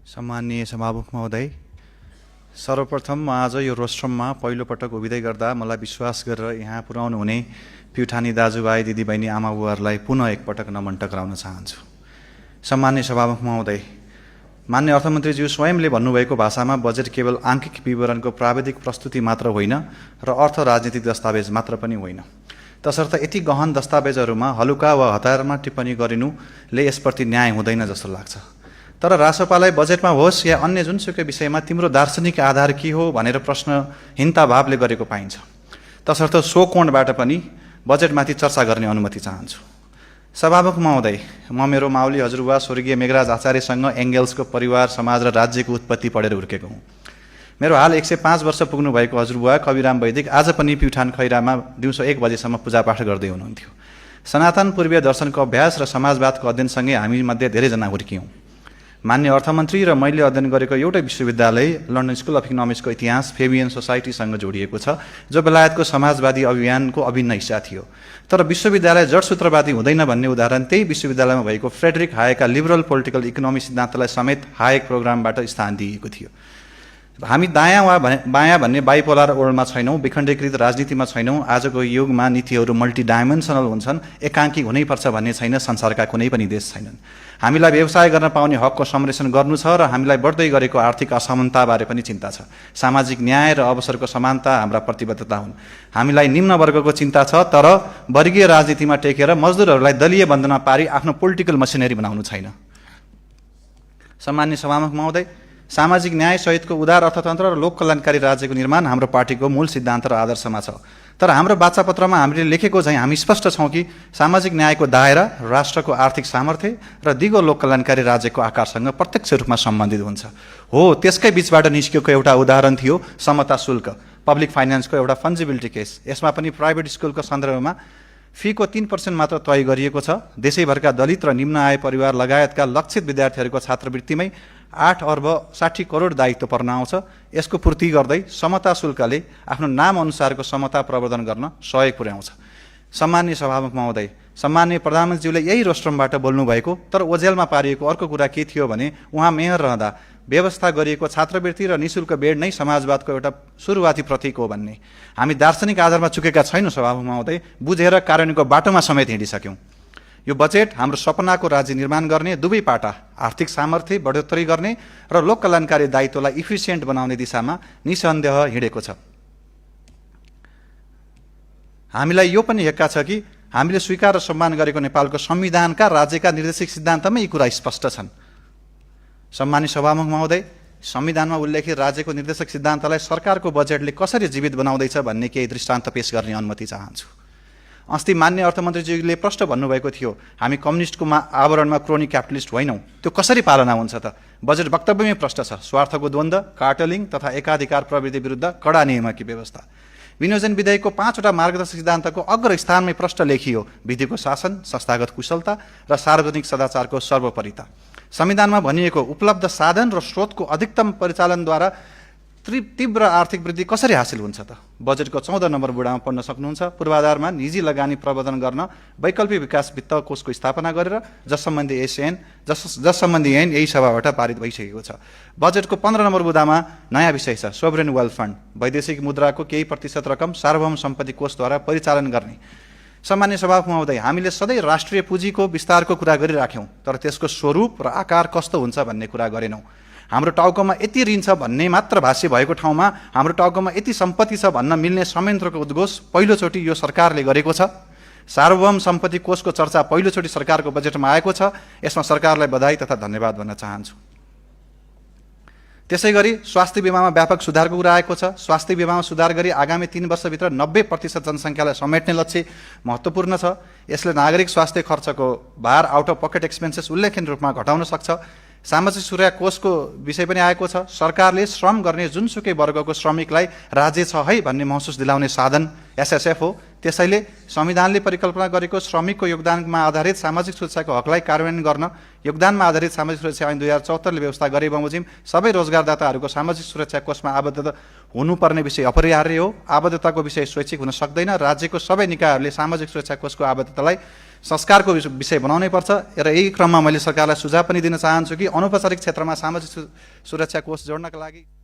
सम्माननीय सभामुख महोदय, सर्वप्रथम म आज यो रोस्ट्रममा पहिलोपटक उभिँदै गर्दा मलाई विश्वास गरेर यहाँ पुर्याउनु हुने प्युठानी दाजुभाइ दिदीबहिनी आमाबुवाहरूलाई पुनः एकपटक नमन टक्राउन चाहन्छु। सम्माननीय सभामुख महोदय, मान्य अर्थमन्त्रीज्यू स्वयंले भन्नुभएको भाषामा बजेट केवल आंकिक विवरणको प्राविधिक प्रस्तुति मात्र होइन र अर्थ राजनीतिक दस्तावेज मात्र पनि होइन। तसर्थ यति गहन दस्तावेजहरूमा हलुका वा हतारमा टिप्पणी गरिनुले यसप्रति न्याय हुँदैन जस्तो लाग्छ। तर रासोपालाई बजेटमा होस् या अन्य जुनसुकै विषयमा तिम्रो दार्शनिक आधार के हो भनेर प्रश्नहीनता भावले गरेको पाइन्छ। तसर्थ सो कोणबाट पनि बजेटमाथि चर्चा गर्ने अनुमति चाहन्छु। सभामुख महोदय, म मेरो माउली हजुरबा स्वर्गीय मेघराज आचार्यसँग एङ्गेल्सको परिवार, समाज र राज्यको उत्पत्ति पढेर हुर्केको हुँ। मेरो हाल 105 वर्ष पुग्नु भएको हजुरबुवा कविराम वैदिक आज पनि प्युठान खैरामा दिउँसो 1 बजेसम्म पूजापाठ गर्दै हुनुहुन्थ्यो। सनातन पूर्वीय दर्शनको अभ्यास र समाजवादको अध्ययनसँगै हामी मध्ये धेरैजना हुर्कियौँ। मान्य अर्थमन्त्री र मैले अध्ययन गरेको एउटै विश्वविद्यालय लन्डन स्कुल अफ इकोनोमिक्सको इतिहास फेबियन सोसाइटीसँग जोडिएको छ, जो बेलायतको समाजवादी अभियानको अभिन्न हिस्सा थियो। तर विश्वविद्यालय जडसूत्रवादी हुँदैन भन्ने उदाहरण त्यही विश्वविद्यालयमा भएको फ्रेडरिक हायकका लिबरल पोलिटिकल इकोनोमी सिद्धान्तलाई समेत हायक प्रोग्रामबाट स्थान दिएको थियो। हामी दायाँ वा बायाँ भन्ने बाइपोलर वर्ल्डमा छैनौँ, विखण्डीकृत राजनीतिमा छैनौँ। आजको युगमा नीतिहरू मल्टिडाइमेन्सनल हुन्छन्, एकाङ्की हुनैपर्छ भन्ने छैन। संसारका कुनै पनि देश छैनन्। हामीलाई व्यवसाय गर्न पाउने हकको संरक्षण गर्नु छ र हामीलाई बढ्दै गरेको आर्थिक असमानताबारे पनि चिन्ता छ। सामाजिक न्याय र अवसरको समानता हाम्रा प्रतिबद्धता हुन्। हामीलाई निम्न वर्गको चिन्ता छ, तर वर्गीय राजनीतिमा टेकेर मजदुरहरूलाई दलीय बन्धनमा पारी आफ्नो पोलिटिकल मसिनरी बनाउनु छैन। सम्माननीय सभामुख महोदय, सामाजिक न्याय सहितको उदार अर्थतन्त्र र लोक कल्याणकारी राज्यको निर्माण हाम्रो पार्टीको मूल सिद्धान्त र आदर्शमा छ। तर हाम्रो वाचापत्रमा हामीले लेखेको चाहिँ हामी स्पष्ट छौँ कि सामाजिक न्यायको दायरा राष्ट्रको आर्थिक सामर्थ्य र दिगो लोक कल्याणकारी राज्यको आकारसँग प्रत्यक्ष रूपमा सम्बन्धित हुन्छ। हो, त्यसकै बीचबाट निस्किएको एउटा उदाहरण थियो समता शुल्क, पब्लिक फाइनेन्सको एउटा फन्जिबिलिटी केस। यसमा पनि प्राइभेट स्कुलको सन्दर्भमा फीको 3% मात्र तय गरिएको छ। देशैभरका दलित र निम्न आय परिवार लगायतका लक्षित विद्यार्थीहरूको छात्रवृत्तिमै 8 अर्ब 60 करोड दायित्व पर्न आउँछ। यसको पूर्ति गर्दै समता शुल्कले आफ्नो नाम अनुसारको समता प्रवर्धन गर्न सहयोग पुर्याउँछ। सम्माननीय सभामुख महोदय, सम्माननीय प्रधानमन्त्रीज्यूले यही रोस्ट्रमबाट बोल्नुभएको, तर ओझेलमा पारिएको अर्को कुरा के थियो भने उहाँ मेयर रहँदा व्यवस्था गरिएको छात्रवृत्ति र निःशुल्क बेड नै समाजवादको एउटा सुरुवाती प्रतीक हो भन्ने। हामी दार्शनिक आधारमा चुकेका छैनौँ सभामुख महोदय, बुझेर कार्यान्वयनको बाटोमा समेत हिँडिसक्यौँ। यो बजेट हाम्रो सपनाको राज्य निर्माण गर्ने, दुवै पाटा आर्थिक सामर्थ्य बढोत्तरी गर्ने र लोक कल्याणकारी दायित्वलाई इफिसियन्ट बनाउने दिशामा निसन्देह हिँडेको छ। हामीलाई यो पनि हेक्का छ कि हामीले स्वीकार र सम्मान गरेको नेपालको संविधानका राज्यका निर्देशिक सिद्धान्तमै यी कुरा स्पष्ट छन्। सम्मानित सभामुख महोदय, संविधानमा उल्लेखित राज्यको निर्देशक सिद्धान्तलाई सरकारको बजेटले कसरी जीवित बनाउँदैछ भन्ने केही दृष्टान्त पेश गर्ने अनुमति चाहन्छु। अस्ति मान्य अर्थमन्त्रीज्यूले प्रश्न भन्नुभएको थियो, हामी कम्युनिस्टको आवरणमा क्रोनी क्यापिटलिस्ट होइनौँ। त्यो कसरी पालना हुन्छ त? बजेट वक्तव्यमै प्रश्न छ। स्वार्थको द्वन्द्व, कार्टेलिङ तथा एकाधिकार प्रवृत्ति विरुद्ध कडा नियामकी व्यवस्था। विनियोजन विधेयकको 5वटा मार्गदर्शक सिद्धान्तको अग्रस्थानमै प्रश्न लेखियो, विधिको शासन, संस्थागत कुशलता र सार्वजनिक सदाचारको सर्वोपरिता। संविधानमा भनिएको उपलब्ध साधन र स्रोतको अधिकतम परिचालनद्वारा तीव्र आर्थिक वृद्धि कसरी हासिल हुन्छ त? बजेटको 14 नम्बर बुँडामा पढ्न सक्नुहुन्छ। पूर्वाधारमा निजी लगानी प्रवर्धन गर्न वैकल्पिक विकास वित्त कोषको स्थापना गरेर जस सम्बन्धी ऐन यही सभाबाट पारित भइसकेको छ। बजेटको 15 नम्बर बुँदामा नयाँ विषय छ, सोभरेन वेल्थ फन्ड, वैदेशिक मुद्राको केही प्रतिशत रकम सार्वभौम सम्पत्ति कोषद्वारा परिचालन गर्ने। सम्मान्य सभामुख महोदय, हामीले सधैँ राष्ट्रिय पुँजीको विस्तारको कुरा गरिराख्यौँ, तर त्यसको स्वरूप र आकार कस्तो हुन्छ भन्ने कुरा गरेनौँ। हाम्रो टाउकोमा यति ऋण छ भन्ने मात्र भाष्य भएको ठाउँमा हाम्रो टाउकोमा यति सम्पत्ति छ भन्न मिल्ने संयन्त्रको उद्घोष पहिलोचोटि यो सरकारले गरेको छ। सार्वभौम सम्पत्ति कोषको चर्चा पहिलोचोटि सरकारको बजेटमा आएको छ। यसमा सरकारलाई बधाई तथा धन्यवाद भन्न चाहन्छु। त्यसै गरी स्वास्थ्य बिमामा व्यापक सुधारको कुरा आएको छ। स्वास्थ्य बिमामा सुधार गरी आगामी 3 वर्षभित्र 90% जनसङ्ख्यालाई समेट्ने लक्ष्य महत्त्वपूर्ण छ। यसले नागरिक स्वास्थ्य खर्चको भार, आउट अफ पकेट एक्सपेन्सेस उल्लेखनीय रूपमा घटाउन सक्छ। सामाजिक सुरक्षा कोषको विषय पनि आएको छ। सरकारले श्रम गर्ने जुनसुकै वर्गको श्रमिकलाई राज्य छ है भन्ने महसुस दिलाउने साधन एसएसएफ हो। त्यसैले संविधानले परिकल्पना गरेको श्रमिकको योगदानमा आधारित सामाजिक सुरक्षाको हकलाई कार्यान्वयन गर्न योगदानमा आधारित सामाजिक सुरक्षा ऐन 2074ले व्यवस्था गरे बमोजिम सबै रोजगारदाताहरूको सामाजिक सुरक्षा कोषमा आबद्ध हुनुपर्ने विषय अपरिहार्य हो। आबद्धताको विषय स्वैच्छिक हुन सक्दैन। राज्यको सबै निकायहरूले सामाजिक सुरक्षा कोषको आबद्धतालाई संस्कारको विषय बनाउनै पर्छ र यही क्रममा मैले सरकारलाई सुझाव पनि दिन चाहन्छु कि अनौपचारिक क्षेत्रमा सामाजिक सुरक्षा कोष जोड्नका लागि